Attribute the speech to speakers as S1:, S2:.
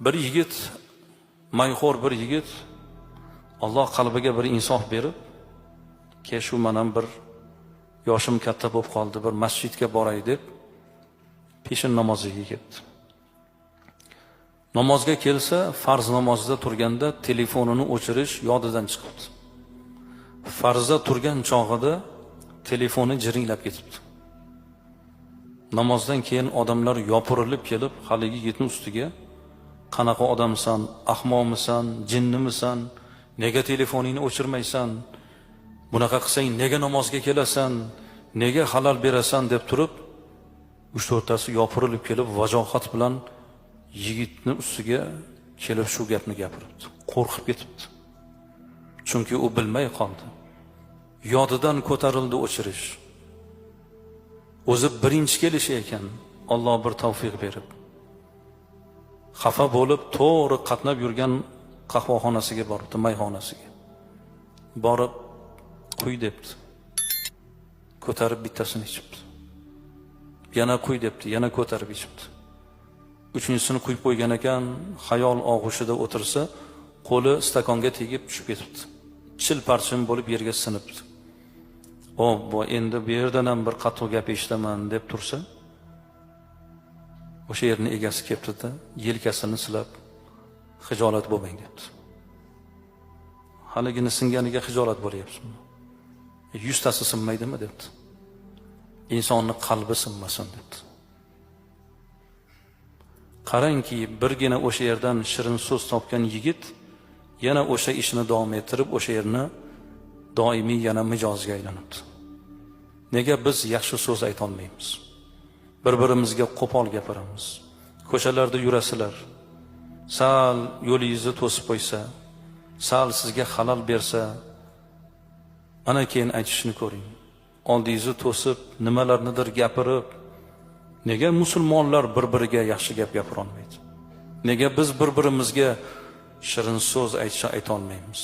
S1: Bir yigit, mayxo'r bir yigit, Alloh qalbiga bir insof berib, "Ke, shu man bir yoshim katta bo'lib qoldi, bir masjidga boray", deb peshin namoziga ketdi. Namozga kelsa, farz namozida turganda telefonini o'chirish yodidan chiqibdi. Farzda turgan chog'ida telefoni jiringlab ketibdi. Namozdan keyin odamlar yopirilib kelib, haligi yigitning ustiga: "Qanaqa odamsan, ahmoqmisan, jinnimisan, nega telefoningni o'chirmaysan, bunaqa qilsang nega namozga kelasan, nega xalal berasan?" deb turib, uch to'rttasi yopirilib kelib, vajohat bilan yigitni ustiga kelib shu gapni gapiribdi. Qo'rqib ketibdi, chunki u bilmay qoldi, yodidan ko'tarildi o'chirish. O'zi birinchi kelishi ekan. Olloh bir tavfiq berib, xafa bo'lib, to'g'ri qatnab yurgan qahvaxonasiga boribdi, mayxonasiga borib, "Quy", debdi. Ko'tarib bittasini ichibdi. Yana "Quy", debdi. Yana ko'tarib ichibdi. Uchinchisini quyib qo'ygan ekan, xayol og'ushida o'tirsa, qo'li stakonga tegib tushib ketibdi, chil parchin bo'lib yerga sinibdi. "Obbo, endi bu yerdan ham bir qattiq gap eshitaman", deb tursa, o'sha yerni egasi kelibdida, yelkasini silab, "Xijolat bo'lmang", debdi. "Haligini singaniga xijolat bo'lyapsizmi? 100tasi sinmaydimi?" debdi. "Insonni qalbi sinmasin", debdi. Qarangki, birgina o'sha yerdan shirin so'z topgan yigit yana o'sha ishini davom ettirib, o'sha yerni doimiy yana mijozga aylanibdi. Nega biz yaxshi so'z aytolmaymiz? Bir birimizga qo'pol gapiramiz. Ko'chalarda yurasizlar, sal yo'lingizni to'sib qo'ysa, sal sizga xalal bersa, ana keyin aytishini ko'ring. Oldingizni to'sib, nimalarnidir gapirib. Nega musulmonlar bir biriga yaxshi gap gapirolmaydi? Nega biz bir birimizga shirin so'z aytolmaymiz?